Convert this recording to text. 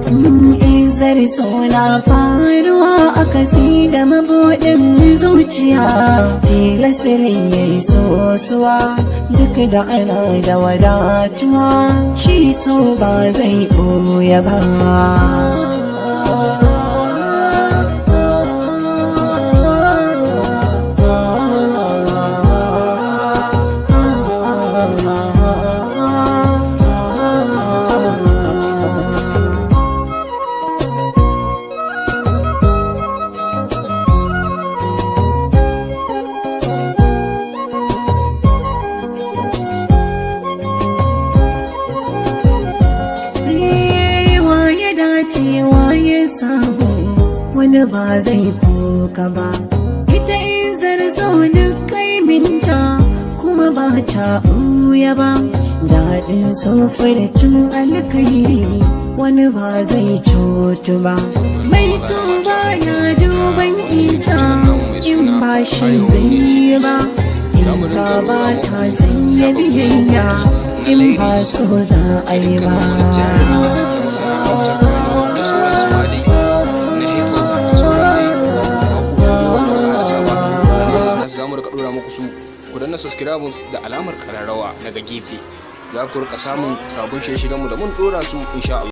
Izar suna faruwa a kasi da mabuɗin zuciya. Tilasirin ya yi sosuwa duk da ana da wadatuwa, shi so ba zai ɓoye ba. Wa ya dace, wa ya samu, wani ba zai koka ba. Ita in zarzo duk kaiminta kuma ba ta ɓuya ba. Daɗin cin alkairi, wani ba zai cutu ba. Mai so ba ya duban isa in ba shi zai yi ba. Isa ba ta sanya biyayya in ba so za a yi ba. Da sauransu ma dai, na hip hop da sauran dai waƙoƙi wanda ba a rasa ba wanda za mu rika ɗora muku su. Ku danna subscribe da alamar ƙararrawa daga gefe, za ku rika samun sabon shirye-shiryenmu da mun ɗora su, insha Allah.